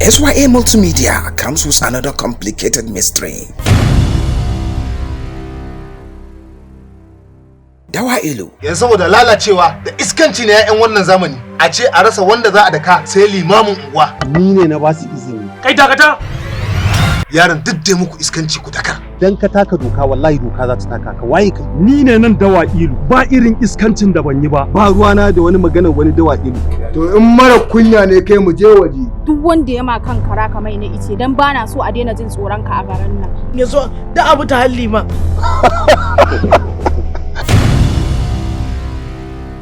SYA Multimedia comes with another complicated mystery. Dawa Ilu. Yanzu saboda lalacewa da iskanci na 'ya'yan wannan zamani, a ce a rasa wanda za a daka sai limamin unguwa. Ni ne na basu izini. Kai, dakata! Yaron duk da muku iskanci ku dakar. Dan ka taka doka, wallahi doka za ta taka ka. Waye kai? Ni ne nan Dawa Ilu, ba irin iskancin da ban yi ba. Ba ruwana da wani magana wani Dawa Ilu. To, in mara kunya ne kai, mu je waje. Duk wanda ya ma kan kara ka mai na ice, dan bana so a daina jin tsoron ka a garin nan. Ya so da abu ta halli ma.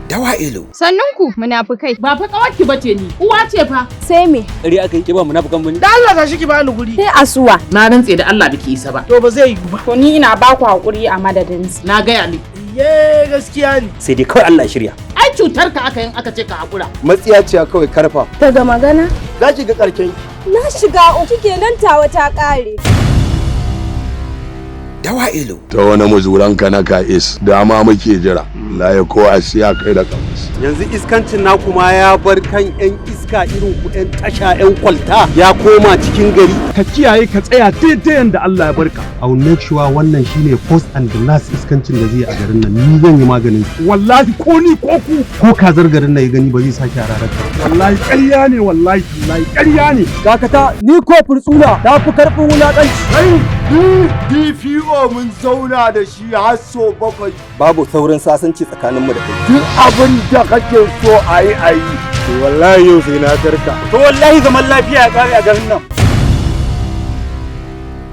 Dawa Ilu. Sannunku, munafukai. Ba fa kawarki bace ni, uwa ce fa. Sai me? Ƙari aka yi ba munafukan bane. Da Allah ta shi ki bani guri. Sai asuwa. Na rantse da Allah biki isa ba. To, ba zai yiwu ba. To, ni ina ba ku hakuri a madadin su. Na gaya miki. Ye, gaskiya ne. Sai dai kawai Allah ya shirya. Ai cutar ka aka yin aka ce ka hakura. Matsiyaciya kawai, karfa. Daga magana? Za ki ga karken. Na shiga uku kenan, tawa ta kare. Dawa Ilu. Ta wani muzuranka na ka'is dama muke jira laye ko a siya kai da kamus. Yanzu iskancin naku ma ya bar kan yan iska irin ku, yan tasha, yan kwalta, ya koma cikin gari. Ka kiyaye, ka tsaya daidai yanda Allah ya barka. I will make sure wannan shine first and the last iskancin da zai yi a garin nan. Ni zan yi maganin. Wallahi ko ni ko ku. Ko kazar garin nan ya gani ba zai sake hararar ka. Wallahi ƙarya ne, wallahi wallahi ƙarya ne. Dakata, ni ko furtsuna ta fi karfin wulaƙanci. DPO mun zauna da shi har so 7. Babu saurin sasanci tsakaninmu da kai. Duk abin da kake so a yi, a yi. To, wallahi yau sai na tarka. To, wallahi zaman lafiya ya kare a garin nan.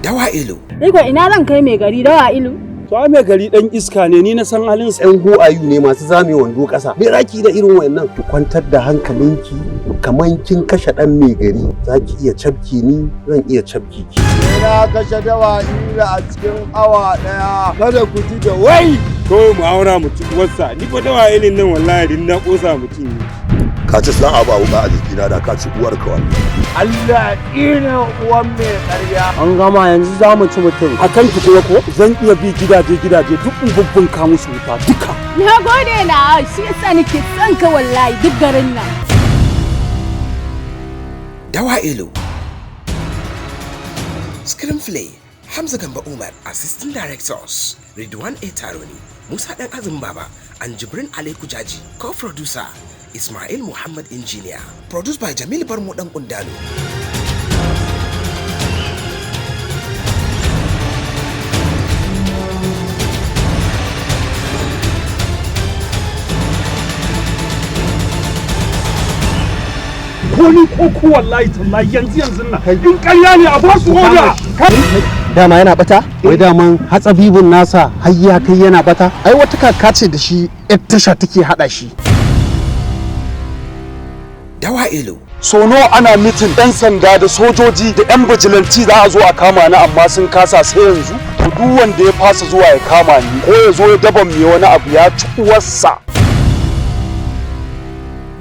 Dawa Ilu. Iko ina zan kai mai gari, Dawa Ilu? To, ai mai gari dan iska ne, ni na san halin sa. Yan ho'ayu ne masu zame wando ƙasa. Me zaki da irin wayannan? Ki kwantar da hankalinki, kaman kin kashe dan mai gari. Zaki iya cafke ni, zan iya cafke ki. Na kashe Dawa Ila a cikin awa 1. Kada ku ji da wai. Kawai mu aura mu ci uwarsa, ni fa Dawa Ilin nan wallahi din na kosa mutum ne. Ka ci san abu a jikina da ka ci uwar ka wallahi. Allah ina uwan mai ƙarya. An gama, yanzu za mu ci mutum. A kan ki kuma ko zan iya bi gidaje gidaje duk in bubbunka musu wuta duka. Na gode na, shi yasa nake son ka wallahi duk garin nan. Dawa Ilu. Screenplay Hamza Gamba Umar, Assistant Directors Ridwan A. Taroni, Musa Dan Azum Baba, and Jibrin Ali Kujaji, Co-producer Ismail Muhammad Engineer, produced by Jamil Barmo Dan Kundalo. Ko ni ko ku, wallahi tallahi yanzu yanzu nan in ƙarya ne a ba su hoda. Dama yana bata? Wai daman hatsabibin nasa har ya kai yana bata? Ai wata kaka ce da shi yar tasha take hada shi. Dawa Ilu. So nawa ana meeting, ɗan sanda da sojoji da yan bijilanti za a zo a kama ni, amma sun kasa sai yanzu. To, duk wanda ya fasa zuwa ya kama ni ko ya zo ya daban mai wani abu, ya ci uwarsa.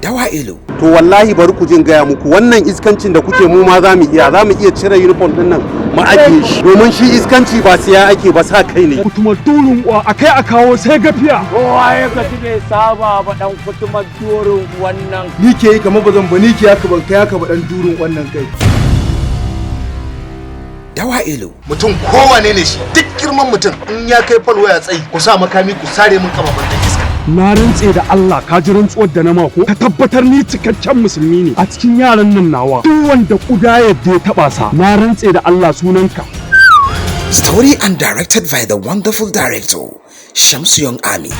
Dawa Ilu. To, wallahi bari ku jin gaya muku, wannan iskancin da kuke mu ma za mu iya cire uniform din nan mu ajiye shi, domin shi iskanci ba siya ake ba, sa kai ne. Kutumar durin uwa, akai a kawo sai gafiya. Kowa ya gaji bai saba ba, dan kutumar durin wannan. Ni ke yi kamar bazan ba, ni ke haka ban kai haka ba, dan durin wannan kai. Dawa Ilu. Mutum kowane ne shi, duk girman mutum in ya kai falwaya tsayi, ku sa makami ku sare min kafafen dan iska. Na rantse da Allah, ka ji rantsuwar da na mako, ka tabbatar ni cikakken musulmi ne. A cikin yaran nan nawa, duk wanda kuda yadda ya taba sa, na rantse da Allah sunanka. Story and directed by the wonderful director Shamsu Young Army.